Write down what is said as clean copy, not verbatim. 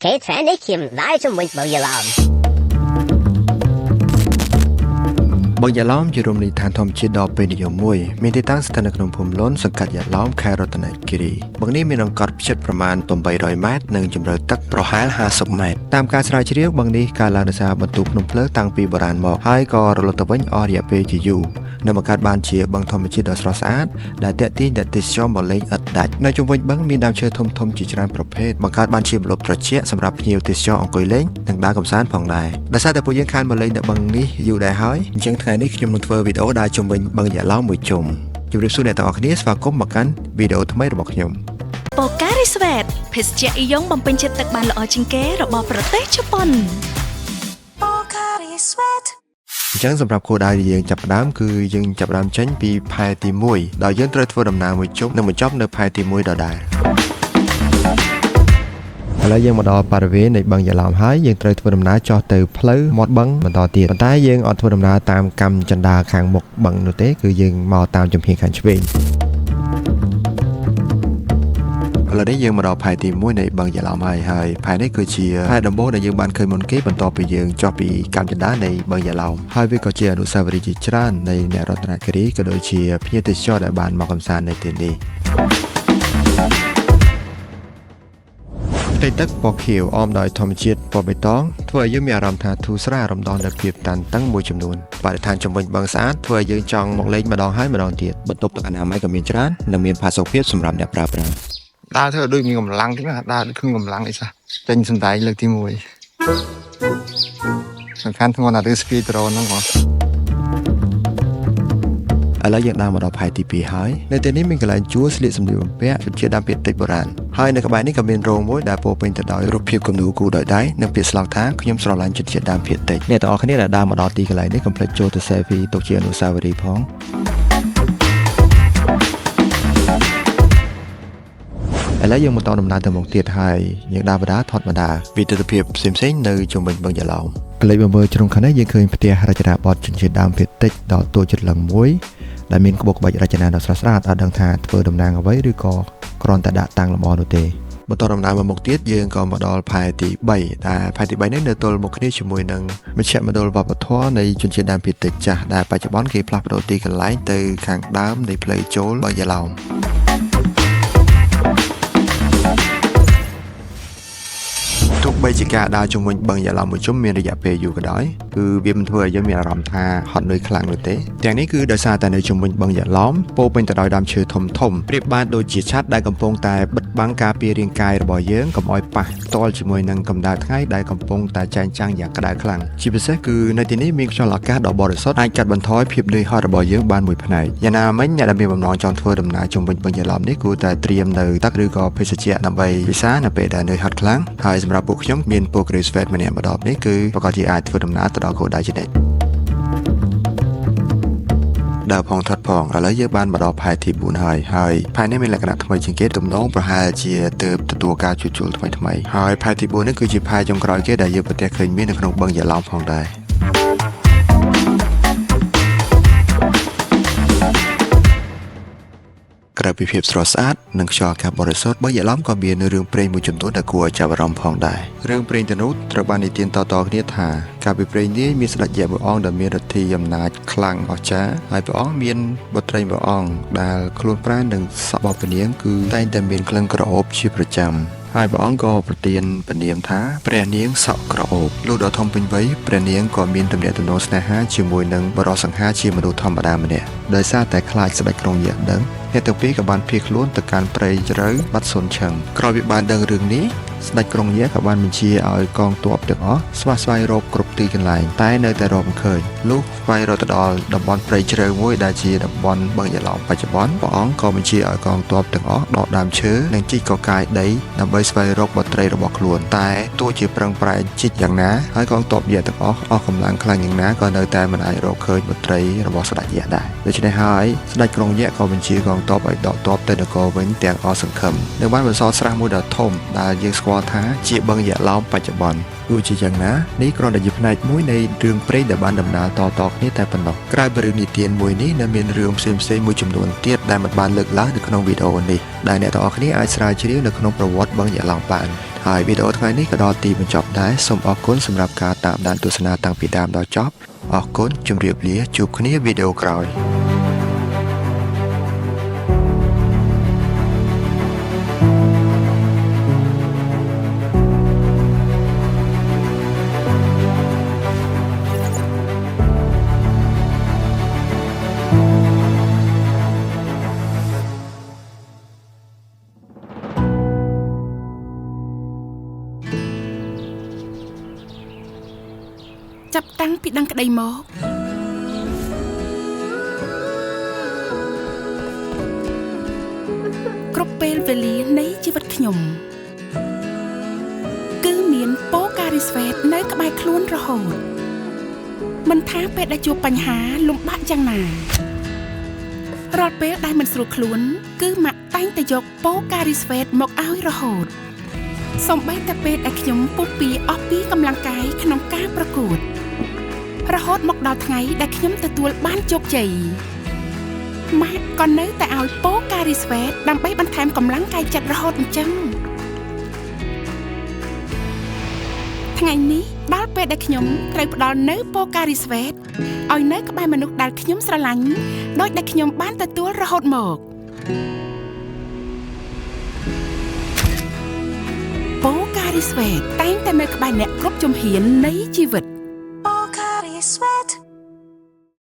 គេថ្ងៃនេះខ្ញុំដើរជុំវិញបឹងយក្សឡោម បឹងយ៉ាឡោមជារមណីយដ្ឋានធម្មជាតិដ៏ពេញនិយមមួយមានទីតាំងស្ថិតនៅក្នុងភូមិលនសង្កាត់យ៉ាឡោមខេត្តរតនគិរីបឹងនេះមានអង្កត់ផ្ចិតប្រមាណ800ម៉ែត្រនិងជម្រៅទឹកប្រហែល50ម៉ែត្រតាមការស្រាវជ្រាវបឹងនេះកើតឡើងដោយសារបន្ទុកភ្នំភ្លើងតាំងពីបុរាណមកហើយក៏រលត់ទៅវិញអស់រយៈពេលជាយូរនិងបង្កើតបានជាបឹងធម្មជាតិដ៏ស្រស់ស្អាតដែលទាក់ទាញអ្នកទេសចរមកលេងឥតដាច់នៅជុំវិញបឹងមានដើមឈើធំៗជាច្រើនប្រភេទបង្កើតបានជាម្លប់ត្រជាក់សម្រាប់ភ្ញៀវទេសចរអង្គុយលេងនិងដើរកម្សាន្តផងដែរដោយសារតែពួកយើងខានមកលេងនៅបឹងនេះយូរដែរហើយអញ្ចឹងថ្ងៃនេះខ្ញុំនឹងធ្វើវីដេអូដើរជុំវិញបឹងយ៉ាឡោមមួយជុំជម្រាបសួរអ្នកទាំងអស់គ្នាស្វាគមន៍មកកាន់វីដេអូថ្មីរបស់ខ្ញុំ បូការីស្វេតភេសជ្ជៈអ៊ីយ៉ុងបំពេញជាតិទឹកបានល្អជាងគេរបស់ប្រទេសជប៉ុន Pocari Sweat. អញ្ចឹងសម្រាប់គោលដៅដែលយើងចាប់ផ្ដើមគឺយើងចាប់ផ្ដើមចេញពីផែទី1ដោយយើងត្រូវធ្វើដំណើរមួយជុំនិងបញ្ចប់នៅផែទី1ដដែលឥឡូវយើងមកដល់បរិវេណនៃបឹងយ៉ាឡោមហើយយើងត្រូវធ្វើដំណើរចុះទៅផ្លូវមាត់បឹងបន្តទៀតប៉ុន្តែយើងអត់ធ្វើដំណើរតាមកម្មចន្ទាខាងមុខបឹងនោះទេគឺយើងមកតាមជំហានខាងឆ្វេងឥឡូវនេះយើងមកដល់ផែទី1នៃបឹងយ៉ាឡោមហើយហើយផែនេះគឺជាផែដំបូងដែលយើងបានឃើញមុនគេបន្ទាប់ពីយើងចុះពីកម្មចន្ទានៃបឹងយ៉ាឡោមហើយវាក៏ជាអនុស្សាវរីយ៍ជាច្រើននៃអ្នករតនគិរីក៏ដូចជាភ្ញៀវទេសចរដែលបានមកកម្សាន្តនៅទីនេះផ្ទៃទឹកពណ៌ខៀវអមដោយធម្មជាតិពណ៌បៃតងធ្វើឲ្យយើងមានអារម្មណ៍ថាធូរស្រាលរំដោះនូវភាពតានតឹងមួយចំនួនបរិស្ថានជុំវិញបឹងស្អាតធ្វើឲ្យយើងចង់មកលេងម្ដងហើយម្ដងទៀតបន្ទប់ទឹកអនាម័យក៏មានច្រើននិងមានផាសុកភាពសម្រាប់អ្នកប្រើប្រាស់ ដើរធ្វើឲ្យដូចមានកម្លាំងតិចណាដើរដូចគ្មានកម្លាំងអីសោះចេញសំដែងលើកទី1សំខាន់ធ្ងន់អារឿង speed drone ហ្នឹងបង ឥឡូវយើងដើរមកដល់ផែទី2ហើយនៅទីនេះមានកន្លែងជួលស្លៀកសម្លៀកបំពាក់ជនជាតិដើមភាគតិចបុរាណហើយនៅក្បែរនេះក៏មានរោងមួយដែលពោរពេញទៅដោយរូបភាពគំនូរគូរដោយដៃនិងពាក្យស្លោកថាខ្ញុំស្រឡាញ់ជនជាតិដើមភាគតិចអ្នកទាំងអស់គ្នាដែលដើរមកដល់ទីកន្លែងនេះកុំភ្លេចចូលទៅ selfie ទុកជាអនុស្សាវរីយ៍ផងឥឡូវយើងបន្តដំណើរទៅមុខទៀតហើយយើងដើរបដាថតបដាវិទ្យុភាពផ្សេងៗនៅជុំវិញបឹងយ៉ាឡោមក្លេចមកមើលជ្រុងខាងនេះយើងឃើញផ្ទះរចនាបថជនជាតិដើមភាគតិចដ៏តូចច្រឡឹងមួយដែលមានក្បូរក្បាច់រចនាដ៏ស្រស់ស្អាតអត់ដឹងថាធ្វើតំណាងអ្វីឬក៏គ្រាន់តែដាក់តាំងលម្អនោះទេបន្តដំណើរមកមុខទៀតយើងក៏មកដល់ផែទី3ដែលផែទី3នេះនៅទល់មុខគ្នាជាមួយនឹងមជ្ឈមណ្ឌលវប្បធម៌នៃជនជាតិដើមភាគតិចចាស់ដែលបច្ចុប្បន្នគេផ្លាស់ប្ដូរទីកន្លែងទៅខាងដើមនៃផ្លូវចូលបឹងយ៉ាឡោម ទោះបីជាការដើរជុំវិញបឹងយ៉ាឡោមមួយជុំមានរយៈពេលយូរក៏ដោយគឺវាមិនធ្វើឲ្យយើងមានអារម្មណ៍ថាហត់នឿយខ្លាំងនោះទេទាំងនេះគឺដោយសារតែនៅជុំវិញបឹងយ៉ាឡោមពោរពេញទៅដោយដើមឈើធំធំប្រៀបបានដូចជាឆ័ត្រដែលកំពុងតែបិទបាំងការពាររាងកាយរបស់យើងកុំឲ្យប៉ះផ្ទាល់ជាមួយនឹងកម្ដៅថ្ងៃដែលកំពុងតែចែងចាំងយ៉ាងក្តៅខ្លាំងជាពិសេសគឺនៅទីនេះមានខ្យល់អាកាសដ៏បរិសុទ្ធអាចកាត់បន្ថយភាពនឿយហត់របស់យើងបានមួយផ្នែកយ៉ាងណាមិញអ្នកដែលមានបំណងចង់ធ្វើដំណើរជុំវិញបឹងយ៉ាឡោមនេះគួរតែត្រៀមនៅទឹកឬក៏ភេសជ្ជៈដើម្បីពិសានៅពេលដែលនឿយហត់ខ្លាំងហើយសម្រាប់ពួកខ្ញុំមានពួក Grace Fed ម្នាក់ម្ដងនេះគឺប្រកាសជាអាចធ្វើដំណើរទៅដល់គោលដៅជានិច្ចដើរផងថត់ផងឥឡូវយើងបានមកដល់ផែទី4ហើយហើយផែនេះមានលក្ខណៈថ្មីជាងគេទំនងប្រហែលជាទើបទទួលការជួសជុលថ្មីថ្មីហើយផែទី4នេះគឺជាផែចុងក្រោយគេដែលយើងប្រទះឃើញមាននៅក្នុងបឹងយ៉ាឡោមផងដែរក្រៅពីភាពស្រស់ស្អាតនិងខ្យល់អាកាសបរិសុទ្ធបឹងយ៉ាឡោមក៏មានរឿងព្រេងមួយចំនួនដែលគួរឲ្យចាប់អារម្មណ៍ផងដែររឿងព្រេងទាំងនោះត្រូវបាននិទានតៗគ្នាថាកាលពីព្រេងនាយមានស្ដេចយក្សមួយអង្គដែលមានឫទ្ធីអំណាចខ្លាំងអស្ចារ្យហើយព្រះអង្គមានបុត្រីមួយអង្គដែលខ្លួនប្រាណនិងសក់របស់ព្រះនាងគឺតែងតែមានក្លិនក្រអូបជាប្រចាំហើយព្រះអង្គក៏ប្រទានព្រះនាមថាព្រះនាងសក់ក្រអូបលុះដល់ធំពេញវ័យព្រះនាងក៏មានទំនាក់ទំនងស្នេហាជាមួយនឹងបរិសង្ហាជាមនុស្សធម្មតាម្នាក់ដោយសារតែខ្លាចស្ដេចក្រុងយក្សដឹងអ្នកទាំងពីរក៏បានភៀសខ្លួនទៅកាន់ព្រៃជ្រៅបាត់សុនឆឹងក្រោយពីបានដឹងរឿងនេះស្ដេចក្រុងយក្សក៏បានបញ្ជាឲ្យកងទ័ពទាំងអស់ស្វះស្វែងរកគ្រប់ទីកន្លែងតែនៅតែរកមិនឃើញលុះស្វែងរកទៅដល់តំបន់ព្រៃជ្រៅមួយដែលជាតំបន់បឹងយ៉ាឡោមបច្ចុប្បន្នព្រះអង្គក៏បញ្ជាឲ្យកងទ័ពទាំងអស់ដកដើមឈើនិងជីកកកាយដីដើម្បីស្វែងរកបុត្រីរបស់ខ្លួនតែទោះជាប្រឹងប្រែងជីកយ៉ាងណាហើយកងទ័ពយក្សទាំងអស់អស់កម្លាំងខ្លាំងយ៉ាងណាក៏នៅតែមិនអាចរកឃើញបុត្រីរបស់ស្ដេចយក្សដែរដូច្នេះហើយស្ដេចក្រុងយក្សក៏បញ្ជាកង ងទ័ពឲ្យដកទ័ពទៅនគរវិញទាំងអស់សង្ឃឹមនិងបានបន្សល់ស្រះមួយដ៏ធំដែលយើងស្គាល់ថាជាបឹងយក្សឡោមបច្ចុប្បន្នទោះជាយ៉ាងណានេះគ្រាន់តែជាផ្នែកមួយនៃរឿងព្រេងដែលបានដំណើរតៗគ្នាតែប៉ុណ្ណោះក្រៅពីរឿងនិទានមួយនេះនៅមានរឿងផ្សេងៗមួយចំនួនទៀតដែលមិនបានលើកឡើងនៅក្នុងវីដេអូនេះដែលអ្នកទាំងអស់គ្នាអាចស្រាវជ្រាវនៅក្នុងប្រវត្តិបឹងយក្សឡោមបានហើយវីដេអូថ្ងៃនេះក៏ដល់ទីបញ្ចប់ដែរសូមអរគុណសម្រាប់ការតាមដានទស្សនាតាំងពីដើមដល់ចប់អរគុណជម្រាបលាជួបគ្នាវីដេអូក្រោយ ចាប់តាំងពីដឹងក្តីមកគ្រប់ពេលវេលានៃជីវិតខ្ញុំគឺមានប៉ូការីស្វេតនៅក្បែរខ្លួនរហូតមិនថាពេលដែលជួបបញ្ហាលំបាកយ៉ាងណារាល់ពេលដែលមិនស្រួលខ្លួនគឺម៉ាក់តែងតែយកប៉ូការីស្វេតមកឲ្យរហូតសូម្បីតែពេលដែលខ្ញុំពុះពារអស់ពីកម្លាំងកាយក្នុងការប្រកួតរហូតមកដល់ថ្ងៃដែលខ្ញុំទទួលបានជោគជ័យម៉ាក់ក៏នៅតែឲ្យប៉ូការីស្វេតដើម្បីបន្ថែមកម្លាំងកាយចិត្តរហូតអញ្ចឹងថ្ងៃនេះដល់ពេលដែលខ្ញុំត្រូវផ្ដល់នៅប៉ូការីស្វេតឲ្យនៅក្បែរមនុស្សដែលខ្ញុំស្រឡាញ់ដោយដែលខ្ញុំបានទទួលរហូតមកប៉ូការីស្វេតតែងតែនៅក្បែរអ្នកគ្រប់ជំហាននៃជីវិត